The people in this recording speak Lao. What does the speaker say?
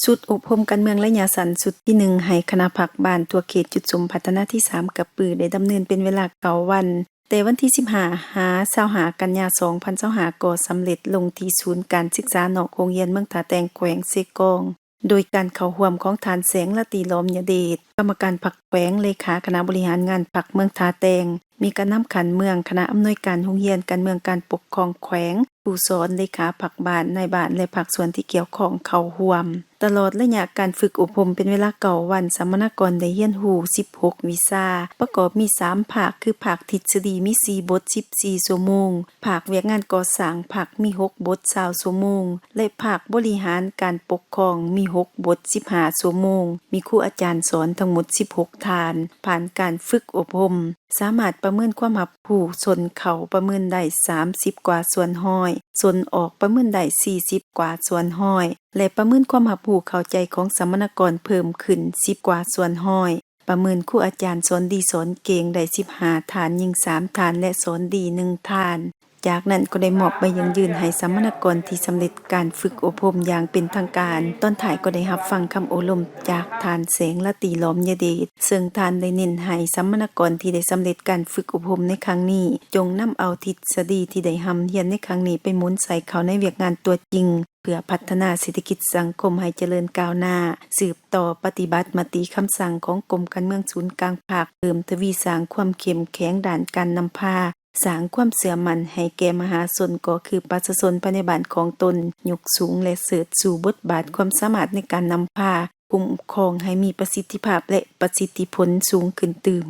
ຊຸດອົບຮົມການເມືອງໄລຍະສັ້ນຊຸດທີໜຶ່ງ ໃຫ້ຄະນະພັກບ້ານທົ່ວເຂດຈຸດສຸມພັດທະນາທີສາມກະປື ໄດ້ດຳເນີນເປັນເວລາເກົ້າວັນ, ແຕ່ວັນທີສິບຫ້າ ຫາ ຊາວຫ້າ ກັນຍາ ສອງພັນຊາວຫ້າ ກໍສຳເລັດລົງທີ່ສູນການສຶກສານອກໂຮງຮຽນເມືອງທ່າແຕງ ແຂວງເຊກອງ ໂດຍການເຂົ້າຮ່ວມຂອງທ່ານ ແສງລາຕີ ລ້ອມຍະເດດ ກຳມະການພັກແຂວງ, ເລຂາຄະນະບໍລິຫານງານພັກເມືອງທ່າແຕງ, ມີການນຳຂັ້ນເມືອງ, ຄະນະອຳນວຍການໂຮງຮຽນ, ການເມືອງການປົກຄອງແຂວງ, ຜູ້ສອນ, ເລຂາພັກບ້ານ, ນາຍບ້ານ ແລະ ພາກສ່ວນທີ່ກ່ຽວຂ້ອງເຂົ້າຮ່ວມ. ຕະຫຼອດໄລຍະການຝຶກອົບຮົມເປັນເວລາເກົ້າວັນ, ສຳມະນາກອນໄດ້ຮຽນຮູ້ສິບຫົກວິຊາ, ປະກອບມີສາມພາກ ຄື ພາກທິດສະດີມີສີ່ບົດ ສິບສີ່ຊົ່ວໂມງ, ພາກວຽກງານກໍ່ສ້າງ ພາກມີຫົກບົດ ຊາວຊົ່ວໂມງ ແລະ ພາກບໍລິຫານການປົກຄອງມີຫົກບົດ ສິບຫ້າຊົ່ວໂມງ, ມີຄູອາຈານສອນທັງໝົດສິບຫົກທ່ານ, ຜ່ານການຝຶກອົບຮົມ ສາມາດປະເມີນຄວາມຮັບຮູ້ຊົນເຂົ້າປະເມີນໄດ້ສາມສິບກວ່າສ່ວນຮ້ອຍ, ຊົນອອກປະເມີນໄດ້ສີ່ສິບກວ່າສ່ວນຮ້ອຍ ແລະ ປະເມີນຄວາມຮັບຮູ້ເຂົ້າໃຈຂອງສຳມະນາກອນເພີ່ມຂຶ້ນສິບກວ່າສ່ວນຮ້ອຍ, ປະເມີນຄູອາຈານສອນດີສອນເກັ່ງໄດ້ສິບຫ້າທ່ານ, ຍິງສາມທ່ານ ແລະ ສອນດີໜຶ່ງທ່ານ. ຈາກນັ້ນກໍໄດ້ມອບໃບຢັ້ງຢືນໃຫ້ສຳມະນາກອນທີ່ສຳເລັດການຝຶກອົບຮົມຢ່າງເປັນທາງການ. ຕອນທ້າຍກໍໄດ້ຮັບຟັງຄຳໂອ້ລົມຈາກທ່ານ ແສງລາຕີ ລ້ອມຍະເດດ, ເຊິ່ງທ່ານໄດ້ເນັ້ນໃຫ້ສຳມະນາກອນທີ່ໄດ້ສຳເລັດການຝຶກອົບຮົມໃນຄັ້ງນີ້ ຈົ່ງນຳເອົາທິດສະດີທີ່ໄດ້ຮ່ຳຮຽນໃນຄັ້ງນີ້ໄປໝູນໃສ່ເຂົ້າໃນວຽກງານຕົວຈິງ ເພື່ອພັດທະນາເສດຖະກິດສັງຄົມໃຫ້ຈະເລີນກ້າວໜ້າ, ສືບຕໍ່ປະຕິບັດມະຕິຄຳສັ່ງຂອງກົມການເມືອງສູນກາງພັກ, ເພີ່ມທະວີສ້າງຄວາມເຂັ້ມແຂງດ້ານການນຳພາ, ສ້າງຄວາມເຊື່ອໝັ້ນໃຫ້ແກ່ມະຫາຊົນ ກໍຄືປະຊາຊົນພາຍໃນບ້ານຂອງຕົນ, ຍົກສູງ ແລະ ເຊີດຊູບົດບາດຄວາມສາມາດໃນການນຳພາ, ຄຸ້ມຄອງໃຫ້ມີປະສິດທິພາບ ແລະ ປະສິດທິຜົນສູງຂຶ້ນຕື່ມ.